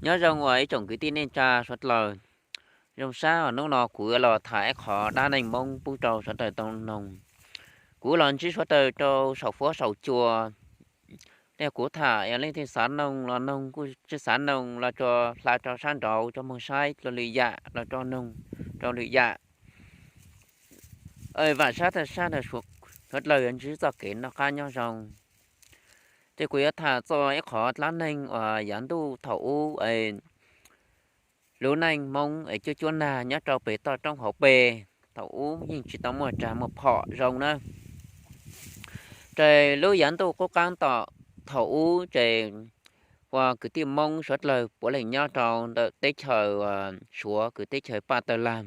Nyob zoo uas ib tsoom kwv tij neej tsa suav dlawg. Zoo sab uas hnub no kuv yuav los tham ib qhov dab neeg Hmoob pub rau suav dlawg tau noog. Kuv los ntsib suav dlawg rau saum fuab saum cua. Yog kuv tham yog leej twg xav noog los noog, kuj tsis xav noog los tso hla rau sab nraud cov moog saib rau lwm yam, los rau noog rau lwm yam. Vam sab tag sab ntawm suav dlawg yuav ntsib txoj kev noj qab nyob zoo. Ces kuv yuav tham txog ib qhov dab neeg uas yav ntuj thaum ub es lub neej Hmoob es cuab cuab nag nyob rau pem toj roob hauv pes, thaum ub yeej tsis tau muaj rag muaj phom zoo na. Ces lub yav ntuj qub qab tom thaum ub ces ua kwv tij Hmoob suav dlawg puav leej nyob rau ntawm teb chaws suav kwv teb chaws Paj Tawg Lag.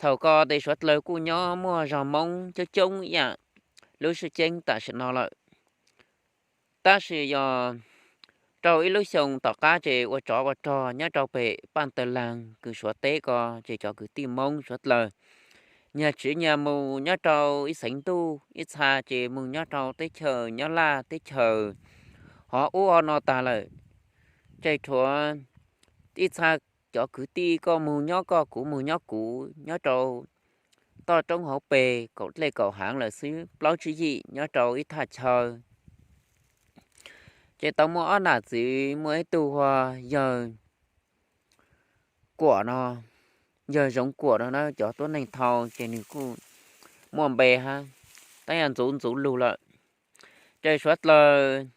Thaum ko ces suav dlawg kuj nyob muaj zog Hmoob coob coob ib yam lub sib ceeb tam sim no lawm. Tab sis yog rau ib lub xyoo tom qab ces ua tsov ua rog nyob rau pem Paj Tawg Lag kws suav teb ko, ces cov kwv tij Hmoob suav dlawg nyias tsiv nyias mus nyob rau ib xeev ntuj, ib txha ces mus nyob rau teb chaws Nyab Laj teb chaws hov ub hov no tag lawm. Ces tshuav ib txha cov kwv tij koj mus nyob koj, kuv mus nyob kuv, nyob rau toj roob hauv pes kaum dlej kaum haav lawm xwb, plaub tsib yim nyob rau ib thaj chaw. Ces tau muaj ob nam txiv, muaj ib tug hu ua yawg Kuam no, yawg Zoov Kuam no na, cov tuab neeg thau ces nws kuj muaj npe hab, tab yog ntxuv ntxuv lug lawm. Ces suav dlawg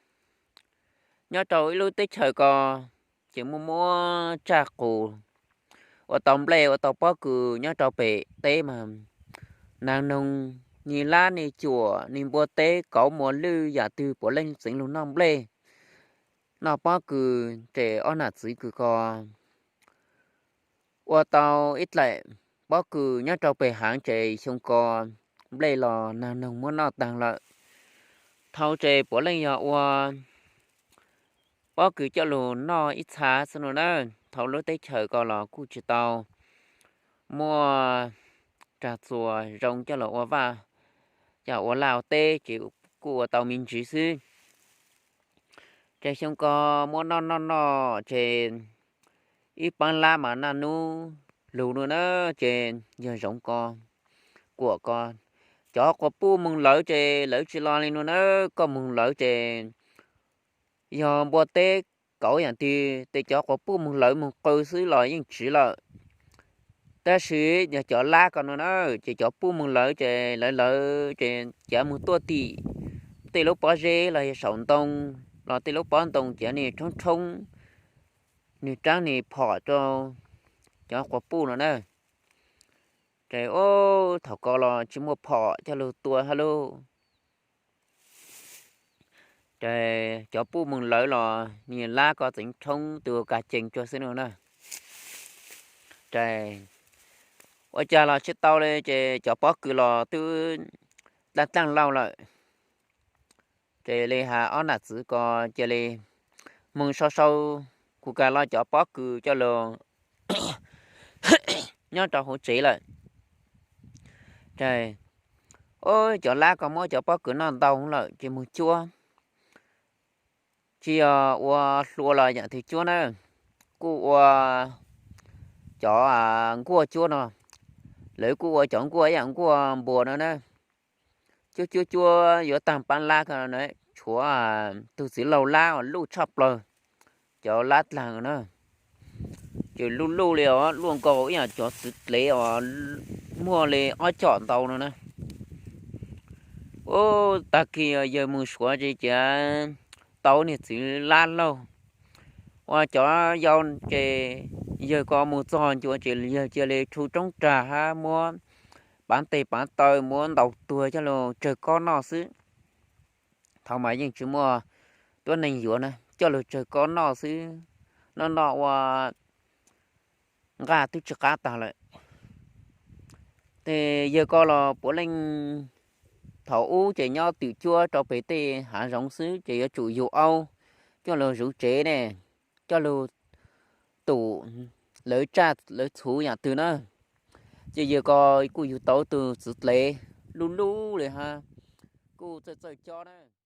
nyob rau ib lub teb chaws ko ces muaj muab tsaj qus ua tau nplej ua tau pob kws nyob rau pem teb mas, naag noog, nij lab nij cuam nij npua teb kauv muas lwj yam twg puav leej txeev lug noj nplej noj pob kws. Ces ob nam txiv kws ko ua tau ib dlaim pob kws nyob rau pem haav ces xyoo ko nplej los naag noog muab noj taag lawm. Thau ces puav leej yog ua pob kws coj lug noj ib txha xwb no na. Thau lub teb chaws ko los kuj tsis tau muaj rag txuas zoo coj los ua vaj, coj ua laj ua teb ces kuj ua tau me ntsis xwb. Ces xyoo ko muab noj noj noj ces ib paab lab mas naj nub lug no na, ces yawg Zoov ko, Kuam ko, cov quas puj moog lawv ces lawv tsis los li no na. Koj moog lawv ces yog npua teb kauv yam twg ces cov quas puj moog lawv moog qw xwb los yeej tsiv lawm. Tab sis yog cov lab ko no na, ces cov puj moog lawv ces lawv lawv ces cav moog tuaj tim tej lub pob zeb los yog saum ntoo, los tej lub pob ntoo cav nws tshoob tshoob, nws raab nws phom rau cov quas puj no na. Ces thaum ko los tsis muaj phom coj lug tua hab lub. Ces cov puj moog lawv los nws lab ko txeev tshoob tu kag cees rua xwb no na. Ces ua cas los tsis tau li ces cov pob kws los twb dlaaj dlaaj lauj lawm. Ces li has ob nam txiv ko cia li moog sau sau kuv kag los cov pob kws coj lug nyob rau hauv tsev lawm. Ces cov lab ko muab cov pob kws noj ntau lawm ces moog cuab. Tsis yog ua hlua los yam twg cuab na, kuj ua cov nkuaj cuab no. Lawv kuj ua cov nkuaj ib yam nkuaj npua no na. Cuab cuab cuab yuav taag paab lab ko na, tshuav tug txiv laug lab uas luj tshaj plawg cov lab dlaag na. Ces luj luj li os, luaj nkaus ib yam cov txiv dlev uas muaj li ob com ntau no na. Ub, tag kis yawg moog suav ces cia tau niag txiv lab laug ua cov yau ces yawg ko moog txog ncua ces yawg cia li rhu roob rag hab muab pav tes pav taw muab ntaus tuag coj lug tsawg kob noj xwb. Thaum mas yeej tsis muaj tuab neeg yuav na, coj lug tsawg kob noj xwb, noj noj ua nqaj twb tsis qab tag lawm. Ces yawg ko los puav leej thaum ub ces nyob twm cuab rau pem tej hav zoov xwb ces yuav tsum yug aub coj lug zuv tsev ne, coj lug tum lawv tsaj lawv txhuv yam twg na. Ces yawg ko kuj yug tau tug txiv dlev luj luj li hab, kuj txawj txawj cob na.